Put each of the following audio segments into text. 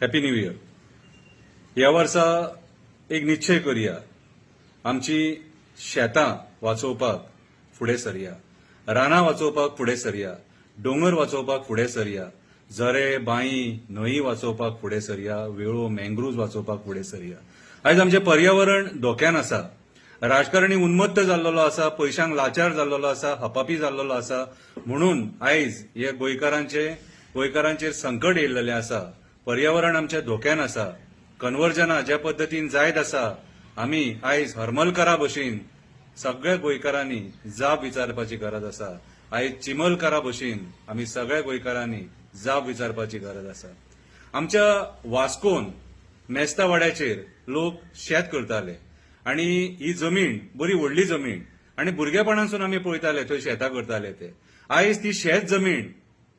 Happy new year. ह्या वर्सा एक निश्चय करया, आमची शेतां वाचोवपाक फुडें सरया, रानां वाचोवपाक फुडें सरया, दोंगर वाचोवपाक फुडें सरया, झरे, बांयी, न्हंयी वाचोवपाक फुडें सरया, वेळो, मँग्रुव्ज वाचोवपाक फुडें सरया. आयज आमचें पर्यावरण धोक्यान आसा. राजकारणी उन्मत्त जाल्लेलो आसा, पयशांक लाचार जाल्लेलो आसा, हपापी जाल्लेलो आसा. म्हणून आयज हे गोंयकारांचेर संकट येयल्लेलें आसा. पर्यावरण आमच्या धोक्यान आसा. कन्वर्जना ज्या पद्दतीन जायत आसा, आमी आयज हरमलकारा भशेन सगळ्या गोंयकारांनी जाप विचारपाची गरज आसा. आयज चिमलकारा भशेन आमी सगळ्या गोंयकारांनी जाप विचारपाची गरज आसा. आमच्या वास्कोन मेस्तावाड्याचेर लोक शेत करताले आनी ही जमीन बरी व्हडली जमीन आनी भुरगेपणासून आमी पळयताले थंय शेतां करताले ते. आयज ती शेत जमीन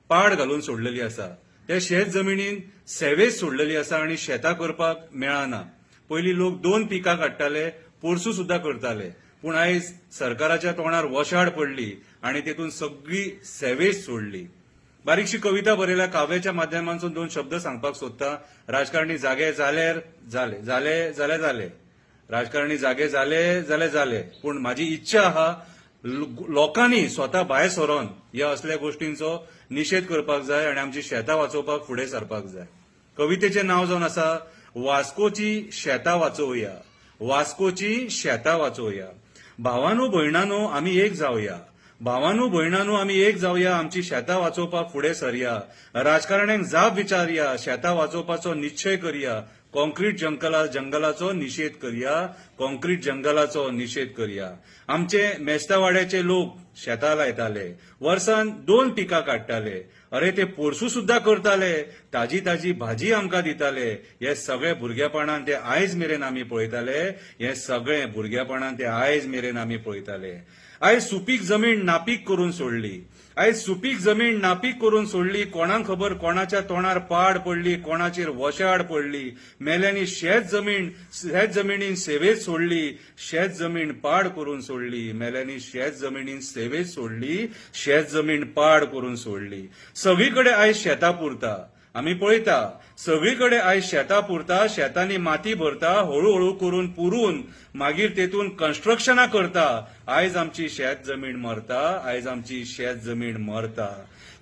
पाड घालून सोडलेली आसा. त्या शेत जमिनीन सेवेज सोडलेली आसा आनी शेतां करपाक मेळना. पयलीं लोक दोन पिकां काडटाले, पोरसूं सुद्दां करताले, पूण आयज सरकाराच्या तोंडार वशाड पडली आनी तेतून सगळी सेवेज सोडली. बारीकशी कविता बरयल्या. काव्याच्या माध्यमांतून दोन शब्द सांगपाक सोदता. राजकारणी जागे जाल्यार जाले, जाले जाल्यार जाले, राजकारणी जागे जाले जाल्यार जाले, पूण म्हाजी इच्छा आहा, लोकांनी स्वता भायर सरोन ह्या असल्या गोष्टींचो निशेध करपाक जाय आनी आमची शेतां वाचोवपाक फुडें सरपाक जाय. कवितेचें नांव जावन आसा, वास्कोची शेतां वाचोवया. वास्कोची शेतां वाचोवया. भावानो भयणानो, आमी एक जावया. भावानो भयणानो, आमी एक जावया. आमची शेतां वाचोवपाक फुडें सरया. राजकारण्यांक जाप विचारया. शेतां वाचोवपाचो निश्चय करया. कॉन्क्रीट जंगलाचो निशेध करया. कॉन्क्रीट जंगलाचो निशेध करया. आमचे मेस्तावाड्याचे लोक शेतां लायताले, वर्सान दोन पिकां काडटाले. अरे, ते पोरसूं सुद्दां करताले, ताजी ताजी भाजी आमकां दिताले. हे सगळे भुरगेपणान ते आयज मेरेन आमी पळयताले. हे सगळे भुरगेपणान ते आयज मेरेन आमी पळयताले. आयज सुपीक जमीन नापीक करून सोडली. आयज सुपीक जमीन नापीक करून सोडली. कोणाक खबर कोणाच्या तोंडार पाड पडली, कोणाचेर वशाड पडली. मेल्यांनी शेत जमिनीन सेवेज सोडली, शेत जमीन पाड करून सोडली. मेल्यांनी शेत जमिनीन सेवेज सोडली, शेत जमीन पाड करून सोडली. सगळी कडेन आयज शेतां पुरता, आमी पळयता. सगळी कडेन आयज शेतां पुरता. शेतांनी माती भरता, हळूहळू करून पुरून मागीर तेतून कन्स्ट्रक्शनां करता. आयज आमची शेत जमीन मरता. आयज आमची शेत जमीन मरता.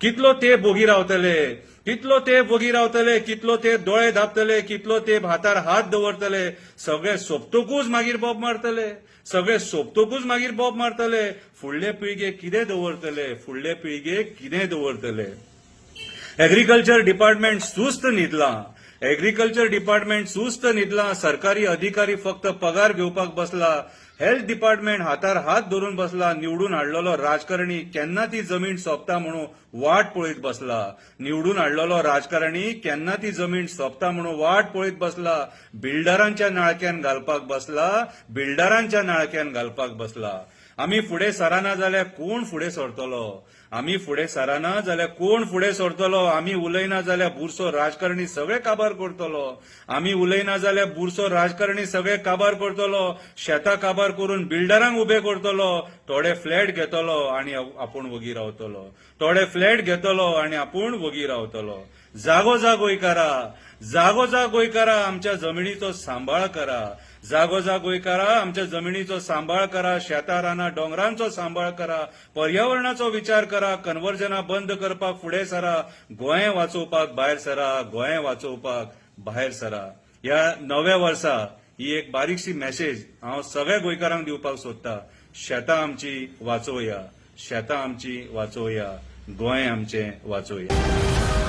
कितलो ते बोगी रावतले? कितलो ते बोगी रावतले? कितलो ते दोळे धापतले? कितलो ते हातार हात दवरतले? सगळे सोंपतकूच मागीर बोब मारतले. सगळे सोंपतकूच मागीर बोब मारतले. फुडले पिळगेक कितें दवरतले? फुडले पिळगेक कितें दवरतले? एग्रीकल्चर डिपार्टमेंट सुस्त न्हिदलां. एग्रीकल्चर डिपार्टमेंट सुस्त न्हिदलां. सरकारी अधिकारी फक्त पगार घेवपाक बसला. हेल्थ डिपार्टमेंट हातार हात धरून बसला. निवडून हाडलेलो राजकारणी केन्ना ती जमीन सोंपता म्हणून वाट पळयत बसला. निवडून हाडलेलो राजकारणी केन्ना ती जमीन सोंपता म्हणून वाट पळयत बसला. बिल्डरांच्या नाळक्यान घालपाक बसला. बिल्डरांच्या नाळक्यान घालपाक बसला. आमी फुडें सराना जाल्यार कोण फुडें सरतलो? आमी फुडें सराना जाल्यार कोण फुडें सरतलो? आमी उलयना जाल्यार बुरसो राजकारणी सगळे काबार करतलो. आमी उलयना जाल्यार बुरसो राजकारणी सगळे काबार करतलो. शेतां काबार करून बिल्डरांक उबे करतलो. थोडे फ्लॅट घेतलो आनी आपूण वगी रावतलो. थोडे फ्लॅट घेतलो आनी आपूण वगी रावतलो. जागो जा गोंयकारा, जागो जा गोंयकारा, आमच्या जमिनीचो सांबाळ करा. जागो जा गोंयकारा, आमच्या जमिनीचो सांबाळ करा. शेतां, रानां, दोंगरांचो सांबाळ करा. पर्यावरणाचो विचार करा. कन्वर्जना बंद करपाक फुडें सरा. गोंय वाचोवपाक भायर सरा. गोंय वाचोवपाक भायर सरा. ह्या नव्या वर्सा ही एक बारीकशी मॅसेज हांव सगळ्या गोंयकारांक दिवपाक सोदता. शेतां आमची वाचोवया. शेतां आमची वाचोवया. गोंय आमचें वाचोवया.